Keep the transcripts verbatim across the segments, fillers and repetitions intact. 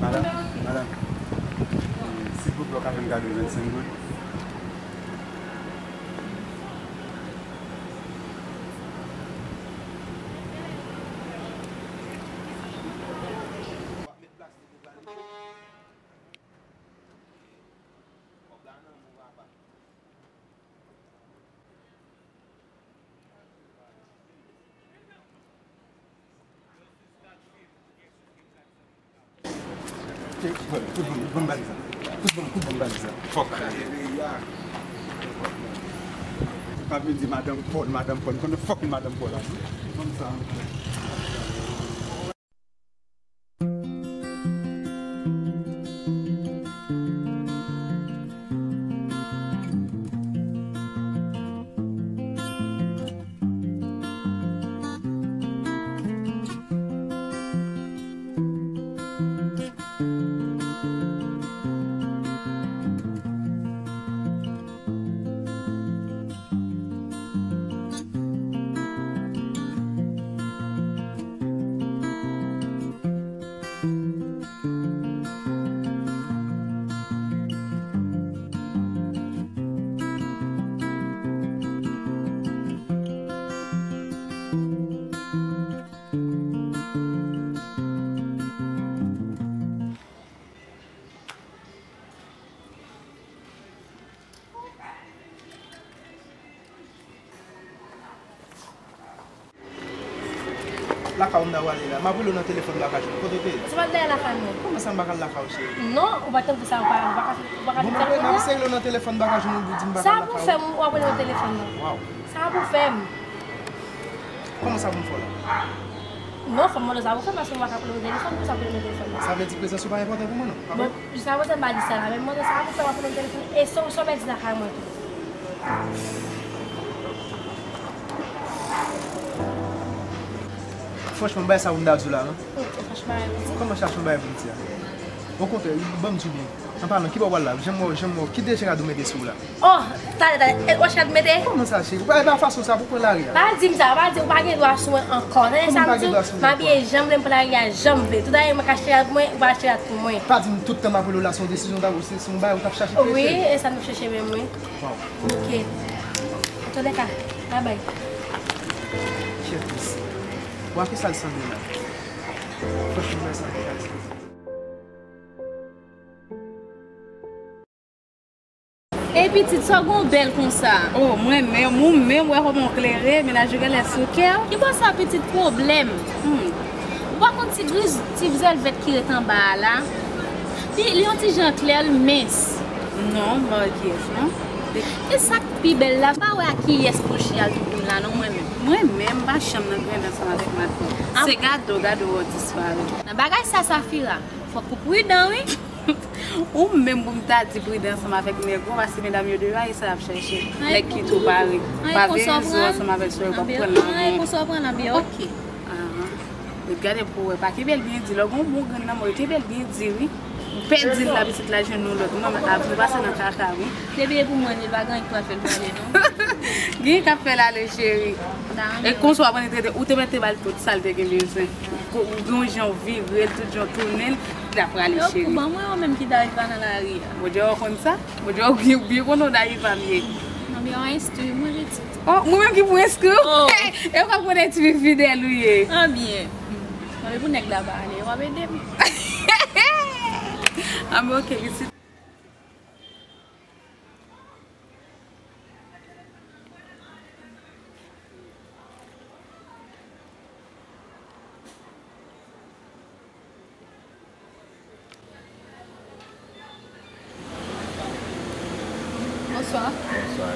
Madanm, madanm, silvouplè, w ka fè m kado vennsenk goud? Kout bonm, kout bonm baliz la. Kout bonm, kout bonm baliz la. Fòk. Pa vin di madanm Paul, madanm Paul. M konn fòk madanm Paul la. Konn sa. Lakay ou m ta pwale la. M ap rele w nan telefòn, m pa ka jwenn ou. Kote w te ye? Se pa dèyè lakay mwen. Kòman sa m pa ka al lakay ou, cheri? Non, ou pa t anvi sa, ou pa, ou pa ka, ou pa ka fè sa pou mwen. Bon, m ap rele w nan telefòn, m pa ka jwenn ou, ou di m pa ka al lakay ou. Sa pou fè m, w ap rele nan telefòn nan. Waw. Sa pou fè m. Kòman sa pou m fè w la? Non, fò m mande w sa pou fè m, paske m pa ka pran nan telefòn, pou sa pran nan telefòn nan. Sa vle di prezans ou pa enpòtan pou mwen, non? Pa vre? Bon, jiskaprezan m pa di sa la, men m mande w sa pou fè m ap pran nan telefòn, e sa w, sa w pèdi lakay mwen tou. Franchman, bagay sa pou m ta di w la, non? Franchman, bagay pou di. Kòman chache yon bagay pou m di a? Okontrè, ban m di w byen. An palan, ki bò w pral la? Janm wè w, janm wè w. Ki de jan rad ou mete sou w la? Oh, talè, talè. E, w ach rad mete? Kòman sa, cheri? Ou pa, e pa fason sa pou pran lari a. Pa di m sa, pa di, ou pa gen dwa sou mwen ankò. Tande sa m di w? M abiye jan m vle, m pran lari a jan m vle. Tout bagay mwen ka achte rad pou mwen, ou pa achte rad pou mwen. Pa di m tout tan m ap rele w la, se yon desizyon w t ap, se, se yon bagay ou t ap chache pou wi, e sa m ap chache menm, wi. Waw. Ok. Antoulèka, babay. Chèf, w a ki sa l sanble la? Franchman, sa l sanble. Ey pitit, sa w gen w bèl konsa? Oh, mwen menm, ou menm, wè kòman w klere, mennaj ou genlè sou kè w. Ki bò sa pitit pwoblèm? Hmm. Ou pa konn ti griz, ti vèlvèt ki ret anba a la? Li, li yon ti jan klè, l mens. Non, m pa wè kiyès, non. E sa k pi bèl la, pa wè a kiyès pou l chita l toutoun la, non, mwen menm. Mwen menm, m pa janm nan grennen ansanm avèk madanm. Ah. Se gade w, gade w, w disparèt. Nan bagay sa, Safira, fòk ou pridan, wi. Ou menm pou m ta di pridan ansanm avèk nèg ou, paske medam yo deyò a, e sa y ap chèche. Nèg ki tou pare. Pa veye zo ansanm avèk swa yo, pa pran nan men. Konsa w pran nan byen, ok. Ahan. Ret gade pou w wè, pa kenbe l byen di. Lè w gen yon bon grenn nan men w, kenbe l byen di, wi. Ou pèdi l la, pitit la jwenn yon lòt. Mwen, avni pase nan kaka, wi. Depi e pou mwen, li pa gen anyen ki pral fè l prale, non. Gen k ap fè l ale, cheri. E konsa w ap annik trete, ou te mèt te ba l tout sa l te gen bezwen. Ou gen yon jan w vire l, tout jan w tounen l, l ap prale, cheri. Yo pou ban mwen yo menm ki ta rive nan lari a. Bondye wè w konn sa? Bondye wè w byen, byen konnen w ta rive a m ye. Anbyen w a enstwi mwen pitit. Oh, mwen menm ki pou enstwi w? Oh. E w k ap konnen ti fi fidèl ou ye. Anbyen. Anbyen pou nèg la pa ale, w ap ede m. Anbyen, ok, pitit. Bonswa. Bonswa.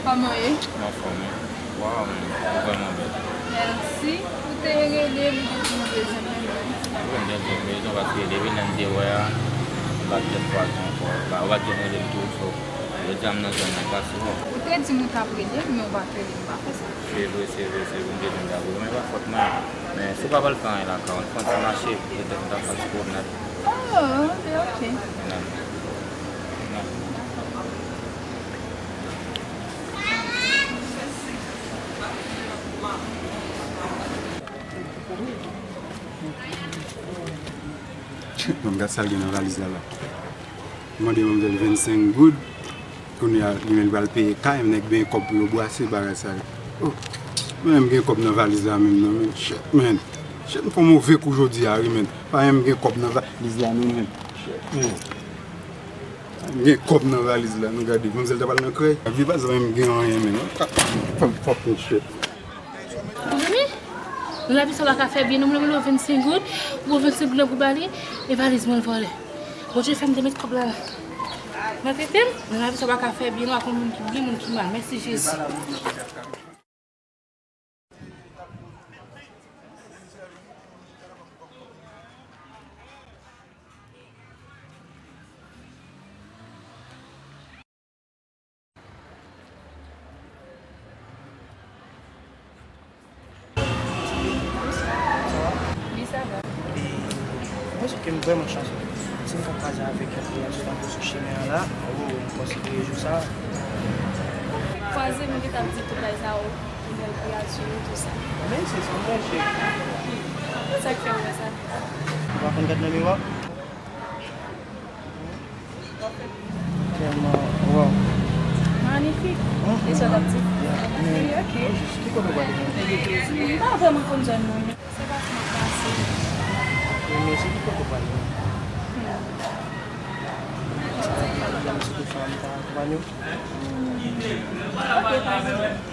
Kòman w ye? M anfòm, wi. Waw, ou vrèman bèl. Mèsi. Ou te rele m, ou di w bezwen mwen. Wi, m te bezwen w paske depi lè m te wè a, m pa t jwenn pwason ankò. Ou pa t jwenn rele m tou, so, jodi a m nan zòn nan, pase w. Ou te di m ou t ap rele m, men ou pa t rele m, pa fè sa. Se vre, se vre, se vre, m te di m t ap rele w, men pa fòt mwen. Men si w pa pral fè anyen lakay ou, ann fè yon ti mache, petèt m ta fè yon ti pwomnad. Oh, ok, ok. Bon, gad sa l gen nan valiz la la. Mwen mande manmzèl vennsenk goud. Kounye a, li menm pral peye kay, nèg gen kòb pou yo bwase bagay sa yo. Oh, mwen menm gen kòb nan valiz la menm non, men. Shit, man. Shit, m fè yon move kou jodi a, wi, men. Pa menm gen kòb nan valiz la non, men. Shit, man. Pa menm gen kòb nan valiz la, nou gade, manmzèl ta pral nan krèy. Vye valiz la menm gen anyen, men. Fòk, fòk, shit. Mezanmi, nou lavi sa pa ka fè byen, nou mwen mwen vennsenk goud, ou vennsenk goud pou ba li, e valiz mwen l vòlè. Bondye fè m te met kòb la la. Maltrete m, nan lavi sa pa ka fè byen, nou ak yon moun ki byen, moun ki mal. Mèsi Jezi. Wi, sa va. E, mwen santi ke m vrèman chanse. Si m ka kwaze avèk yon kreyati tankou sou chemen an la, oh, m konsidere jou sa. Kwaze, m gentan ap di tout bagay sa yo, pou bèl kreyati yo, tout sa. Men se sa m wè, cheri. Sa k fè w wè sa? Ou pa konn gad nan miwa? Tèlman, waw. Magnifique. Mhm. E sa w t ap di? Yeah. Wi, ok. Ki kote w prale menm? M pa vrèman konn zòn nan. Se pa si m ap pase. Ok, men se ki kote w prale menm? Hmm. Sa w ap di tout fanm ta akonpanye w? Hmm. Ok, pa gen.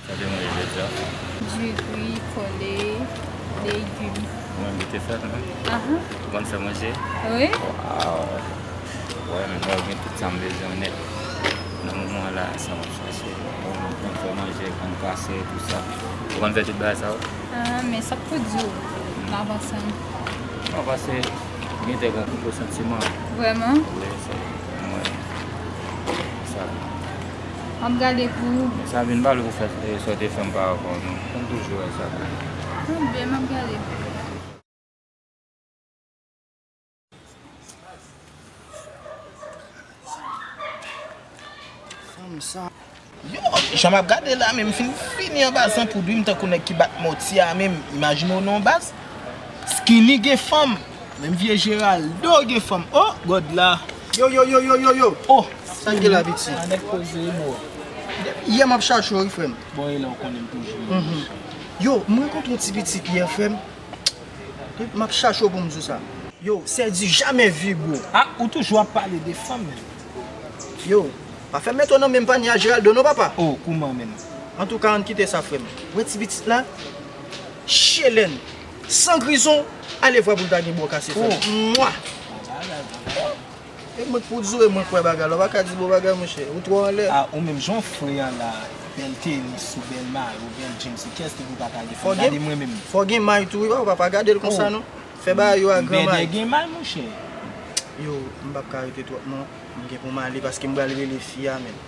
Sa te manje jodi a? Diri, kole, legim. Ou menm ki te fè l menm? Ahan. Ou konn fè manje? Wi. Waw. Wè, men mwen gen tout sa m bezwen nèt. Nan moman la, sa m ap chache. Bon, mwen konn fè manje, konn pase, tout sa. Ou konn fè tout bagay sa yo? Ah, men sa k pou di w, m ap ansanm. Non, paske gen de gwo koupe santiman. Vrèman? Wi, se mwen. Sa. M ap gade pou ou. Men sa vin pa lou pou fè, eh, sa w te fè m pa avan, non. Konn toujou wè sa. Anben, m ap gade pou ou. Fanm sa. Yo, jan m ap gade la, men m fin fini anba zanpoud wi, m tankou nèg ki bat mòti a menm. Imajine w non baz. Skinny gen fanm. Menm vye Geraldo gen fanm. Oh, God la. Yo, yo, yo, yo, yo, yo. Oh, sa k gen la, piti? Ah, nèg poze, bro. Depi yè m ap chache w wi, frè m. Bon, e la w konnen m toujou. Mhm. Yo, m rankontre yon ti pitit yè, frè m. Depi m ap chache w pou m di w sa. Yo, c'est du jamais vu, bro. Ah, ou toujou ap pale de fanm, menm. Yo, pa fè m mete w nan menm panye a Geraldo non, papa. Oh, kouman menm? Antouka, ann kite sa, frè m. Wè ti pitit la, chelèn, san grizon, ale vwa pou l ta gen bò kase, frè m. Oh. Mwa! E mwen k pou di w, e mwen k wè bagay la, w pa ka di bon bagay, monchè. Ou twò anlè. Ah, ou menm jan w fre an la, bèl tenis, ou bèl mayo, bèl jeans, kiyès ki pou pa ta gen fanm? Gade mwen menm. Fò gen may tou, wi, papa, pa gade l konsa, non. Fè bagay yo a gran may. Bèdè gen may, monchè. Yo, m p ap ka rete twòp, non. M gen pou m ale, paske m pral rele fi a, menm.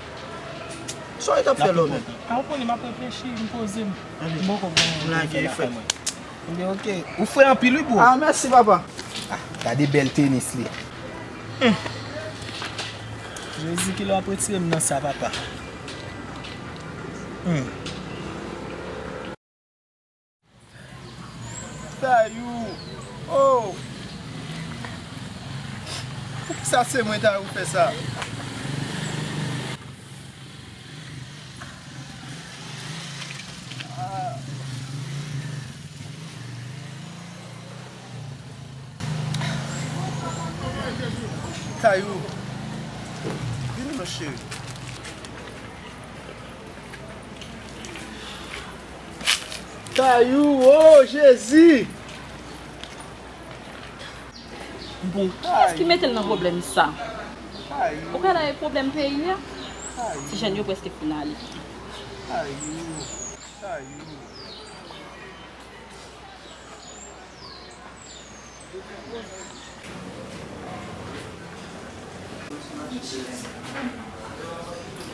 Sa w t ap fè la, menm? Ah, ou konnen m ap reflechi, m poze m. M poko gen anyen pou m fè lakay mwen. Ebyen, ok. Ou fre anpil, wi, bro. Ah, mèsi, papa. Ah, gade bèl tenis li. Hmm. Jezi, kilè w ap retire m nan sa, papa? Hmm. Tayou! Oh! Poukisa se mwen, Tayou, fè sa? Tayou, vini non, cheri. Tayou, oh, Jezi! Bon, kiyès ki mete l nan pwoblèm sa? Ou ka la e pwoblèm peyi a? Ti jèn yo prèske fin ale. Tayou, Tayou.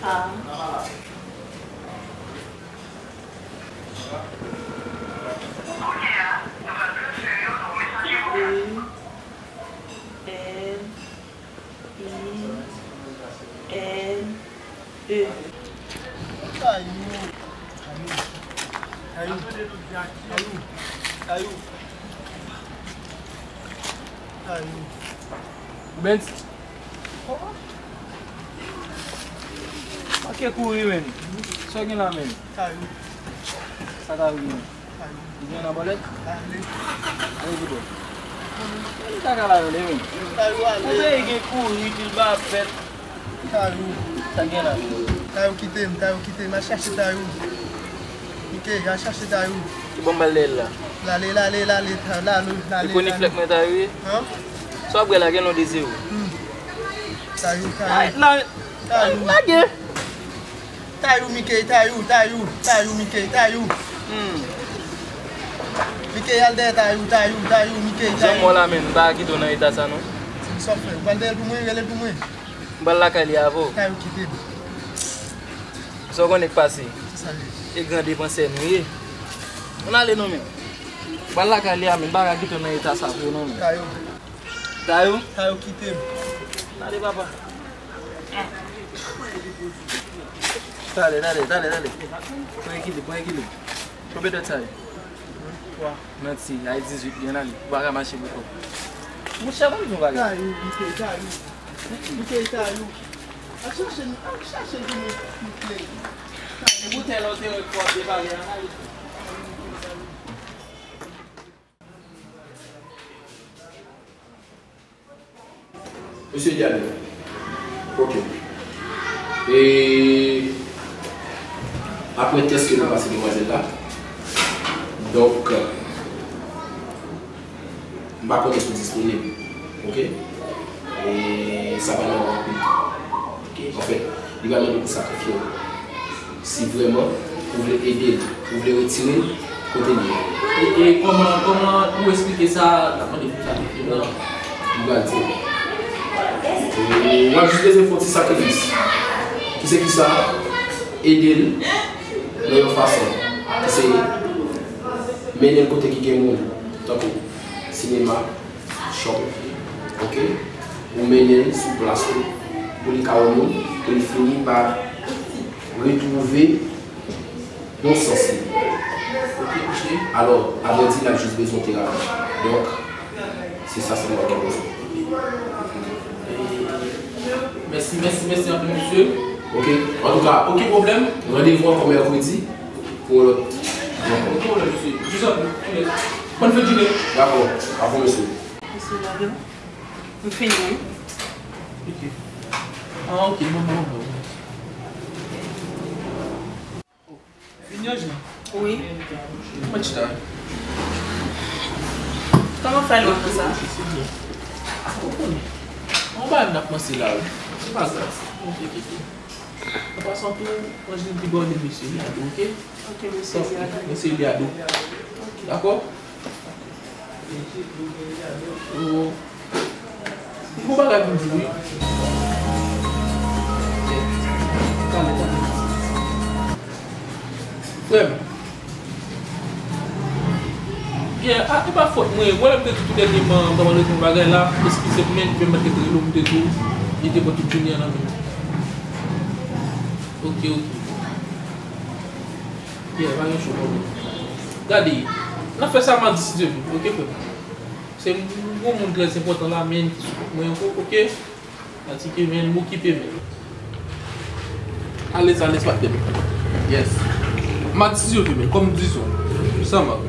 A. E. L. I. N. E. Tayou. Tayou. Tayou. Tayou. Tayou. Tayou. Bens. Manke kouri, menn. Sa w gen la, menn? Tayou. Sa ka rive, menn? Ou gen nan bòlèt? Ale. Ale ki bò? Li kaka la rele, wi. Tayou ale. Ou veye gen kouri, pil ba fèt. Tayou. Sa gen la? Tayou kite m, Tayou kite m. Al chache Tayou. Mike, al chache Tayou. Ki bò m pral dèyè l la? Lale, lale, lale, Tayou, lale, lale. Li konn flèk mwen Tayou ye? An? Sa w ap wè la gen lon de zewo. Hmm. Tayou, Tayou. Ay, la, Tayou. Lage. Tayou, Mike, Tayou, Tayou, Tayou, Mike, Tayou. Hmm. Mike, al dèyè Tayou, Tayou, Tayou, Mike, Tayou. Jan mò la menm, m pa kite w nan eta sa non. Sa w fè? Ou pral dèyè l pou mwen, rele l pou mwen. M pral lakay li avè w. Tayou kite m. Sa w konnen k pase? Ki sa l ye? E gran depansè nou ye. Ann ale non menm. M pral lakay li a menm, m pa ka kite w nan eta sa vre non menm. Tayou. Tayou? Tayou kite m. Tande papa. Tande, tande, tande, tande. Pran ekilib, pran ekilib. Konbyen dwèt sa ye? Twa. Manti, ay dizuit gen nan li. Ou pa ka mache pou kò w. Monchè, ban m di w yon bagay. Tayou, Mike, Tayou. Mike, Tayou. Al chache, al chache vini, souple. Tayou. Boutèy la w te wè k ap debale a. Mesye Diallo. Ok. E apre tès ke nou pase demwazèl la, donk, m pa konnen si w disponib. Ok? E sa pa nan anpil tan. Ok? Anfèt, li va mande pou w sakrifye w. Si vrèman ou vle ede l, ou vle retire l kote l ye. E, e kòman, kòman ou esplike sa, n ap mande pou sa te fè nan? M pral di w. E, w ap jis bezwen fè yon ti sakrifis. Ki se kisa? Ede l nan yon fason. Ki se mennen l kote ki gen moun, tankou sinema, Chòp, ok? Ou mennen l sou plas tou, pou li ka wè moun, pou li fini pa retwouve bon sans li. Ok, ok. Alò, a vrè di, l ap jis bezwen terapi. Donk, se sa sèlman l gen bezwen. Mèsi, mèsi, mèsi anpil, mesye. Ok, antouka, okenn pwoblèm. Randevou ankò mèkredi pou yon lòt rankont. Okenn pwoblèm, mesye. Jis anpil. Bòn fen jounen. Dakò, a fon, mesye. Mesye Lado, m fini wi. Ok. Ah, ok, bon, bon, bon. Fini, Angeline? Wi. Kòman chita? Kòman fè lwen konsa? Ah, ou konnen. Yon bagay m t ap panse la, wi. Se pa grav. Ok, ok, ok. An pasan tou, Angeline pi gòde mesye Lado, ok? Ok, mesye Lado. Mesye Lado. Ok. Dakò? Ou, ou gon bagay pou m di w, wi. Talè, talè. Frè m. Pierre, a, e pa fòt mwen. Mwen, lè m te di tou dènyèman, m t ap reponn bagay la, eskize m, men, m te rele w, m te di w, li te pran tout jounen an nan men m. Ok, ok. Pierre, pa gen cho, pa gen. Gade, n ap fè sa madi si Dye vle, ok, frè m? Se yon gwo moun trè enpòtan la, men, ki sou kont mwen ankò, ok? Atike, men, m okipe, men. Alèz, alèz, patnè m. Yes. Madi si Dye vle, men, kòm dizon. Sa m ap.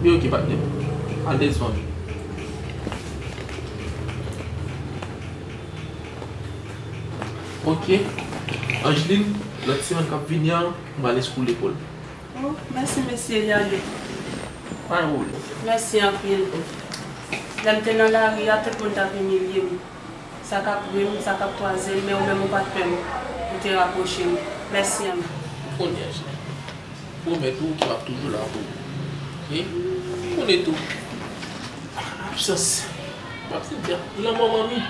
Men, ok, patnè m. Alèz, fanmi. Ok. Angeline, lòt semèn k ap vini an, m pral enskri w lekòl. Oh, mèsi, mesye Lado. Pa gen pwoblèm. Mèsi anpil. Lè m te nan lari a, tout moun t ap imilye m. Sa k ap ri m, sa k ap twaze m, men ou menm ou pa t pè m. Ou te rapwoche m. Mèsi anpil. Ou konnen, Angeline. Pwomèt ou ke m ap toujou la pou ou. Ok? Ou konnen tou. Absans. M ap senti lanmò manmi.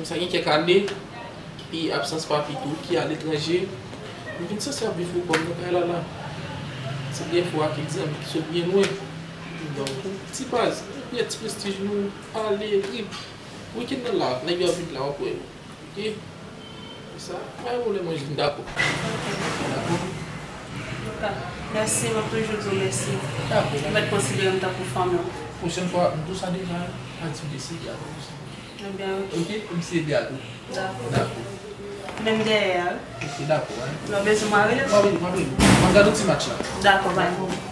Sa gen kèk ane, epi absans papi tou ki aletranje, m vin sanse ap viv pou kò m nan kay la la. Se byen fwa kèk zanmi ki sot byen lwen. Donk, ti baz, epi ti prestij nou, pale, ri. Wikenn nan la, nèg yo ap vin la, w ap wè yo. Oke? Se sa, pa gen pwoblèm, mwen jis dakò. Dakò? Mèsi, m ap toujou di w mèsi. Dakò, dakò. Mèt konsidere m tankou fanmi w. Pwochèn fwa, m di w sa deja, aktivite seri a. Ebyen, oke. Oke, m se byen tou. Dakò. Dakò. Menm dèyè a, wi. Oke, dakò, wi. Lè w bezwen mwen, rele m. Mwen rele, mwen rele. Mwen gade yon ti match la. Dakò, pa gen pwoblèm.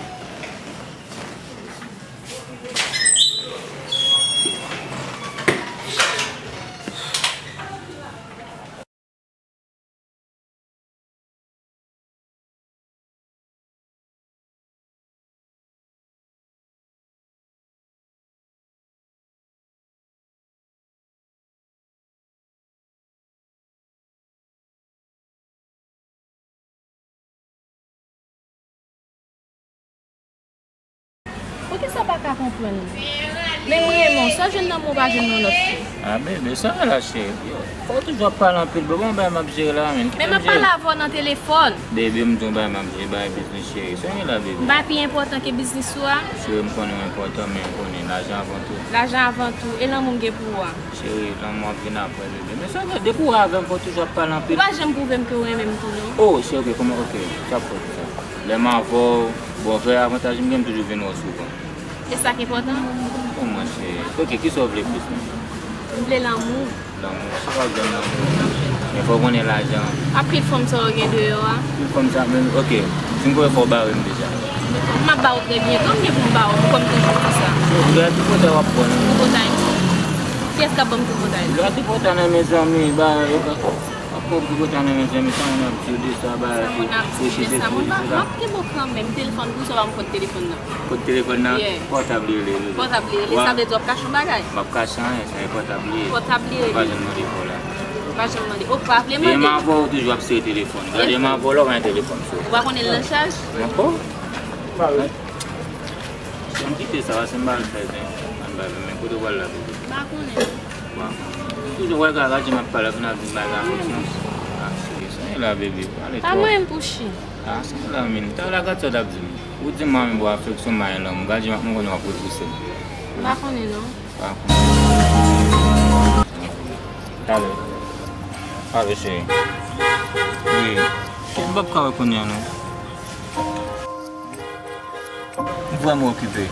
Poukisa w pa ka konprann mwen? Menm Raymond, sa w jwenn nan mwen, w pa jwenn nan lòt fi. Ah, bebe, sa w la, cheri? Yo, fò w toujou ap pale anpil, bebe, yon bagay m ap jere la, men. Men m ap pale avè w nan telefòn. Bebe, m di w yon bagay, m ap jere, bagay biznis, cheri. Sa w gen la, bebe? M pa pi enpòtan ke biznis ou a? Cheri, m konnen w enpòtan, men w konnen, lajan avan tou. Lajan avan tou. E lanmou m gen pou ou a? Cheri, lanmou ap vin apre, bebe. Men sa w fè, depi w avè m, fò w toujou ap pale anpil. Ou pa janm pwouve m ke w renmen m tou, non. Oh, cheri, ok, kòman, ok, sa pwòp sa. Lè m avè w, bon, sèl avantaj m gen, m toujou vin wè w souvan. E sa k enpòtan? Bon, mwen, cheri. Ok, kisa w vle plis, non? M vle lanmou. Lanmou, se pa byen lanmou. Men fò w konnen lajan. Ak pil fanm sa yo gen deyò a. Pil fanm sa menm, ok. Si m konnen fò w bare m deja. M ap ba w trè byento, m gen pou m ba w, kòm toujou di sa. Yo, tripotay w ap pran. Tripotay? Kiyès k ap ban m tripotay la? Yo, tripotay nan men zanmi, ba, yo ka, ap pran tripotay nan men zanmi, sa moun ap di w de sa, ba, sa moun ap di w de sa, moun pa, m ap gen bon kanmenm, telefòn pou sa, w ap pran telefòn nan. Kot telefòn nan? Yeah. Pòtab li rele, rele. Pòtab li rele, sa vle di w ap kache yon bagay? M ap kache anyen, sa e pòtab li ye. Pòtab li rele. M pa janm mande pou la. M pa janm mande. Ou pa vle mande? Demen avè w toujou ap sere telefòn. Gade m avè w la w pa gen telefòn sou ou. Ou pa konnen l nan chaj? Ankò? Si m kite sa, se m pa al fè zen. Ann bay men kote w pral la, bebe? M pa konnen. Bon. Toujou wè garaje m ap pale, vin ap di m bagay konfyans. Ah, cheri, sa e la, bebe. Pale twòp. Pa mwen menm pou chi. Ah, sa la menm. Talè gad sa w t ap di m. Ou di m manmi bò afeksyon, manmi lanmou. Gad jan m ap, mwen konnen w ap repouse m. M pa konnen non. Pa konnen. Talè. Talè, cheri. Wi. M p ap ka wè kounye a non. M vrèman okipe.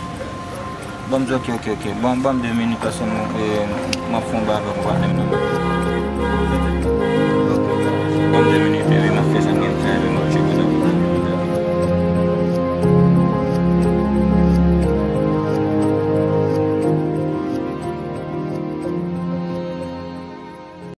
Ban m di, ok, ok, ok. Ban, ban m de minit paske m, e, m ap fè yon bagay avèk yon patnè m nan.